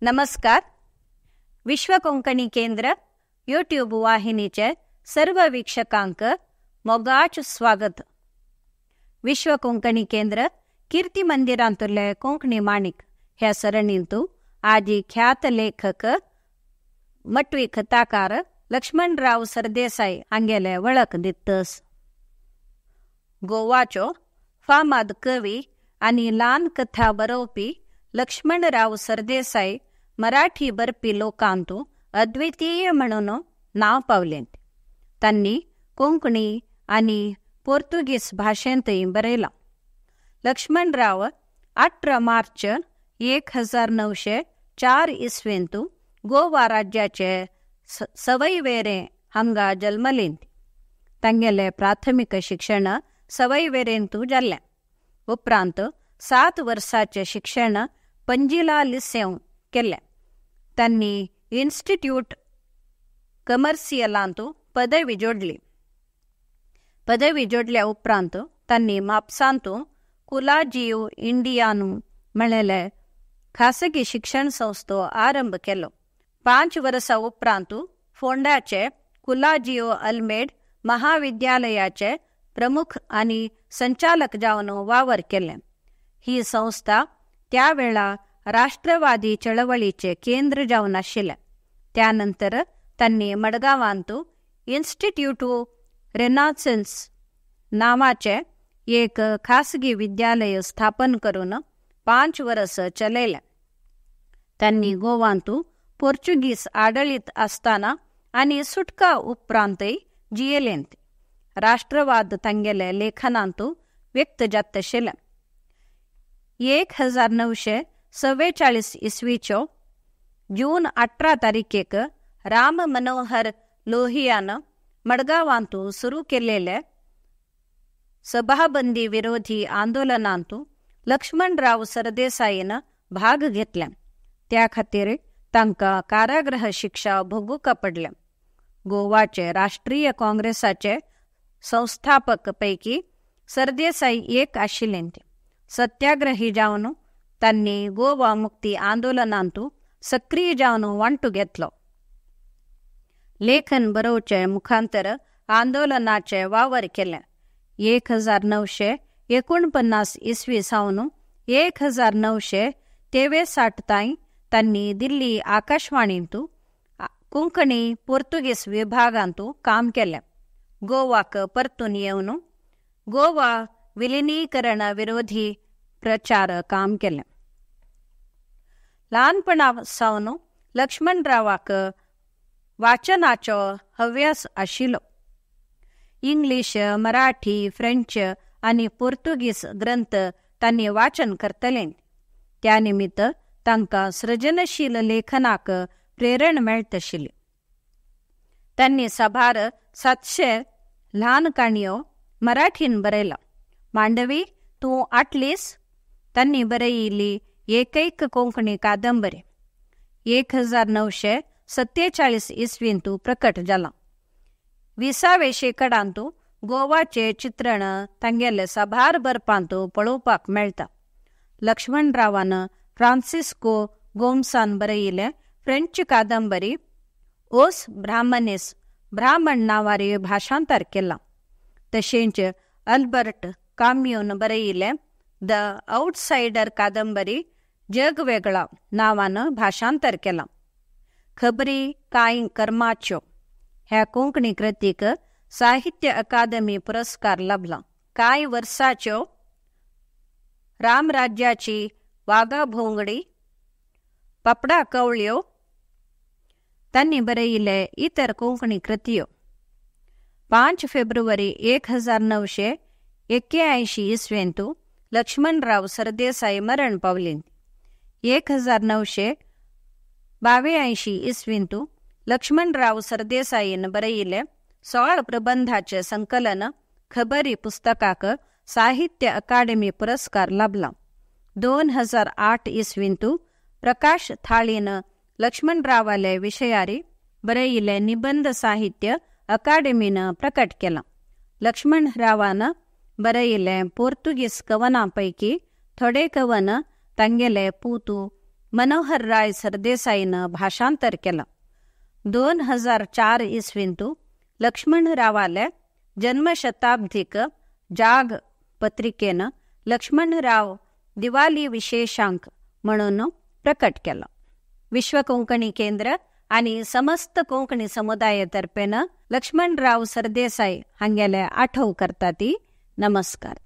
नमस्कार. विश्व कोंकणी केंद्र यूट्यूब वाहिनीचे सर्व वीक्षकांक मोगाच स्वागत. विश्व कोंकणी केंद्र कीर्ती मंदिरांतले कोंकणी माणिक ह्या सरणींतू आजी ख्यात लेखक मटवी कथाकार लक्ष्मणराव सरदेसाई हांगेले वळख दितस. गोवाचो फामाद कवी आनी ल्हान कथा बरोवपी लक्ष्मणराव सरदेसाई मराठी बरपी लोकांतू अद्वितीय म्हणून नांव पावलें. तांणी कोंकणी आनी पोर्तुगीज भाशेंतय बरयलां. लक्ष्मणराव 18 मार्च 1904 इसवेंतू गोवा राज्याचे सवयवेरें हांगा जल्मलें. तांगेलें प्राथमीक शिक्षण सवयवेरेंतू जाल्लें. उपरांत 7 वर्साचें शिक्षण पंजिला लिसेंव केलें. तांणी इन्स्टिट्यूट कमर्सियलांतू पदवी जोडली. पदवी जोडल्या उपरांत तांणी म्हापसांतू कुलाजीव इंडियानू म्हणलेले खासगी शिक्षण संस्थो आरंभ केलो. 5 वर्सां उपरांत फोंडाचे कुलाजीव अल्मेड महाविद्यालयाचे प्रमुख आनी संचालक जावन वावर केले. ही संस्था त्या वेळा राष्ट्रवादी चळवळीचे केंद्र जावन आशिल्लें. त्यानंतर तांणी मडगांवांतू इन्स्टिट्यूटू रेनासेन्स नांवाचे एक खासगी विद्यालय स्थापन करून 5 वर्स चलयलें. तांणी गोवांतू पोर्चुगीज आडळीत आसतना आनी सुटका उपरांतय जियेलें. राष्ट्रवाद तांगेले लेखनांतू व्यक्त जाता आशिल्लें. 1944 इसवीच्यो जून 18 तारखेक राम मनोहर लोहियान मडगांवांतू सुरू केलेले सभाबंदी विरोधी आंदोलनांतू लक्ष्मणराव सरदेसाईन भाग घेतले. त्या खातीर तांकां कारागृह शिक्षा भोगूंक पडलें. गोवाचे राष्ट्रीय काँग्रेसाचे संस्थापक पैकी सरदेसाई एक आशिल्ले. सत्याग्रही जावन तांणी गोवा मुक्ती आंदोलनांतू सक्रीय जावन वांटो घेतलो. लेखन बरोवचे मुखांतर आंदोलनाचे वावर केले. 1949 इसवी सावन 1963 तांय तांणी दिल्ली आकाशवाणींतू कोंकणी पोर्तुगीज विभागांतू काम केलें. गोवाक परतून येवन गोवा विलिनीकरण विरोधी प्रचार काम केलें. ल्हानपणा सावन लक्ष्मणरावाक वाचनाचो हव्यास आशिल्लो. इंग्लीश, मराठी, फ्रेंच आनी पोर्तुगीज ग्रंथ तांणी वाचन करतले. त्या निमित्त तांकां सृजनशील लेखनाक प्रेरण मेळटाशिल्ली. तांणी साबार 700 ल्हान काणयो मराठीन बरयला. मांडवी तूं आटलीस तांणी बरयिल्ली एकैक कोंकणी कादंबरी 1947 इसवींतू प्रकट जाला. 20व्या शेंकड्यांतू गोवाचे चित्रण तांगेले साबार बरपांतू पळोवपाक मेळटा. लक्ष्मणरावान फ्रांसिस्को गोम्सान बरयिल्ले फ्रेंच कादंबरी ओस ब्राह्मणेस ब्राह्मण नांवारी भाषांतर केलां. तशेंच अल्बर्ट काम्यून बरयिल्ले the outsider कादंबरी जग वेगळा नांवान भाषांतर केलां. खबरी कांय कर्माच्यो ह्या कोंकणी कृतीक साहित्य अकादमी पुरस्कार लाभला. कांय वर्साच्यो रामराज्याची वागा भोंगडी, पापडा कवळ्यो तांणी बरयिल्ले इतर कोंकणी कृतियो. 5 फेब्रुवारी 1981 इसवेंतू लक्ष्मणराव सरदेसाई मरण पावले. 1982 इसवेंतू लक्ष्मणराव सरदेसाईन बरयिल्ले 16 प्रबंधाचे संकलन खबरी पुस्तकाक साहित्य अकादेमी पुरस्कार लाभला. 2008 इसवींतू प्रकाश थाळीन लक्ष्मणरावाले विशयारी बरयिल्ले निबंध साहित्य अकादेमीन प्रकट केलां. लक्ष्मणरावान बरयिल्ले पोर्तुगीज कवनां पैकी थोडे कवन तांगेले पूतू मनोहरराय सरदेसाईन भाषांतर केलं. 2004 इसवींतु लक्ष्मणरावाले जन्मशताब्दीक जाग पत्रिकेनं लक्ष्मणराव दिवाली विशेषांक म्हणून प्रकट केलं. विश्व कोंकणी केंद्र आणि समस्त कोंकणी समुदायातर्फेनं लक्ष्मणराव सरदेसाई हांगेले आठव करता ती. नमस्कार.